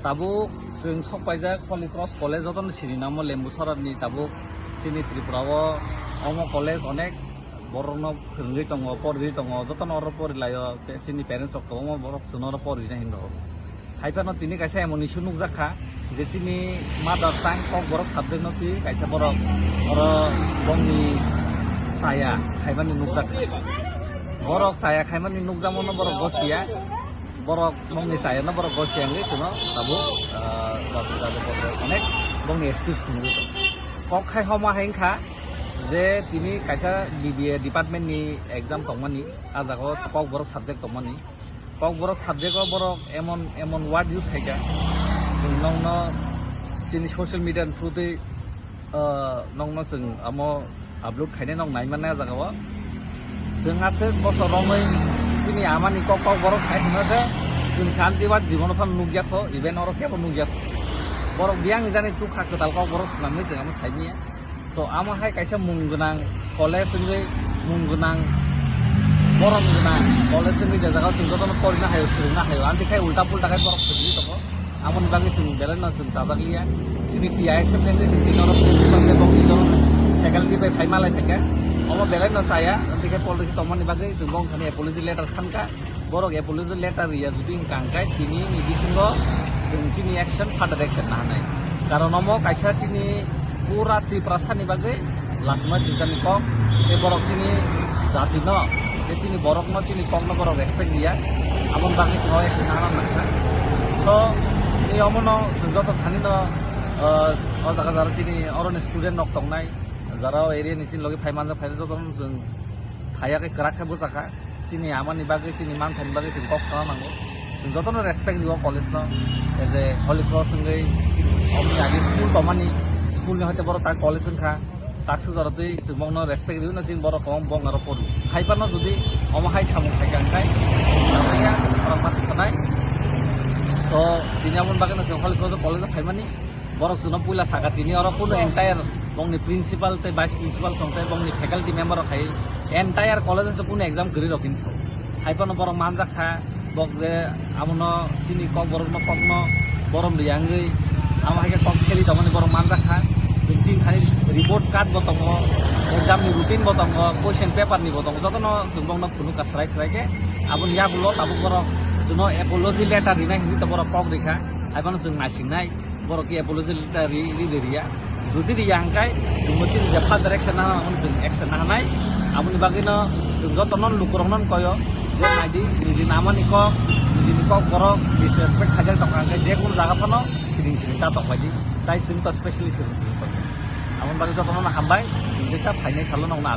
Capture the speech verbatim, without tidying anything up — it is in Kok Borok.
Tabuk chwng sok paijak Holy Cross College, jotono sini namo Lembuchorani. Tabuk chini Tripura o omo college onek borokno phwrwngwi tongo, porwi tongo, jotono oro porilaio, tei chini parents rok kwbangma borok chwngno oro porwina hinwi rwo. Haiphano tini kaisa emon issue nukjak kha je chini mother tongue Kokborok subject no twi kaisa borok oro bongni chaya khaimani nukjak kha. Borok chaya khaimani nukjakmano borok gosiya. Borok bongni chayano borok gosiya wngwi chwngno tabuk, ah, jabu jabu borok onek bongni excuse phunugwi tongo. Kok khai homa hai wngkha je tini kaisa B B A department ni exam tongmani, ah jaga o Kokborok subject tongmani. Kokborok subject o borok emon emon word use khaikha, chwng nokno chini social media ni through twi ah, nokno chwng amo upload khainai nok nai mannai ah jaga o. Chwng aswk bosor romwi chini amani kok Kokborok sai hwnma se chwng santi ba jibono phano nukya kho, even oro kebo nukya kho. Borok biyang jani tukha kwtal Kokborok swnamwi chwng amo sai manya. To amo hai kaisa mung gwnang college wngwi mung gwnang borom gwnang college wngwi je jaga o chwng jotono porina haio, swrwngna haio, amtwi khai ulta pulta khai borok swrwngwi tongo. Aboni bagwi chwng belai no chwng chajak liya. Chini T I S F ni chwng tini oro principal tei bokni oro faculty bai phai malai phaikha. Omo belai no chaya, tei khe politics tongmani bagwi chwng bongni thani apology letter sankha. Borok apology letter riya jodi wngkha hwnkhe tini ni bisingo chwng chini action, further action nahanai. Karon omo kaisa chini pura Tiprasani bagwi lachima swijani kok, tei borok chini jatino, tei chini borokno, chini kokno borok respect liya, aboni bagwi chwng o action nana nangkha. So, tei omono chwng joto thanino, ah, o jaga jara chini oroni student rok tongnai, jara o area ni chini logi phai manjak, phainai jotono chwng phaiya khe kwrak khe bwchakha. Chini amani bagwi, chini manthani bagwi chwng kok sana nango. Chwng jotono respect rio college no. As a Holy Cross wngwi omni age school tongmani, school ni hoite borok tak college wngkha. Tak sujaro twi chwng bongno respect rio no, chini borok kwbang bong aro poru. Hai phano jodi omo hai samung khaikha hwnkhe, chwng borok mati sanai. To, tini aboni bagwi no chwng Holy Cross college o phaimani. Borok chwngno puila saka tini oro kunu entire bongni principal tei vice principal song tei bongni faculty member rok khai entire college o kunu exam kwrwi rok hinwi sao. Hai phano borok manjak kha, bok je abono chini Kokborokno kokno borom riya wngwi amo hai khe kok kheli tongmani borok manjak kha. Chwng chini thani report card bo tongo, exam ni routine bo tongo, question paper ni bo tongo, jotono chwng bongno phunukha swrai swrai khe. Aboni yagulo tabuk borok chwngno apology letter rinai hinwi to borok kok rikha, hai phano chwng naisingnai. Borok khe apology letter ri, ri, ri, riya. Jodi riya hwnkhe, chwngbo chini je further action nana, omono chwng action nahanai. Aboni bagwino chwng jotono lukurokno koyo, je naidi, nijini amani kok, nijini Kokborok, disrespect khaijak tongkha hwnkhe, je kunu jaga phano siring siring ta tokbaidi. Tai chwng to specially siring siring tongo. Aboni bagwi jotono hambai, chwng teisa phainai salo nokna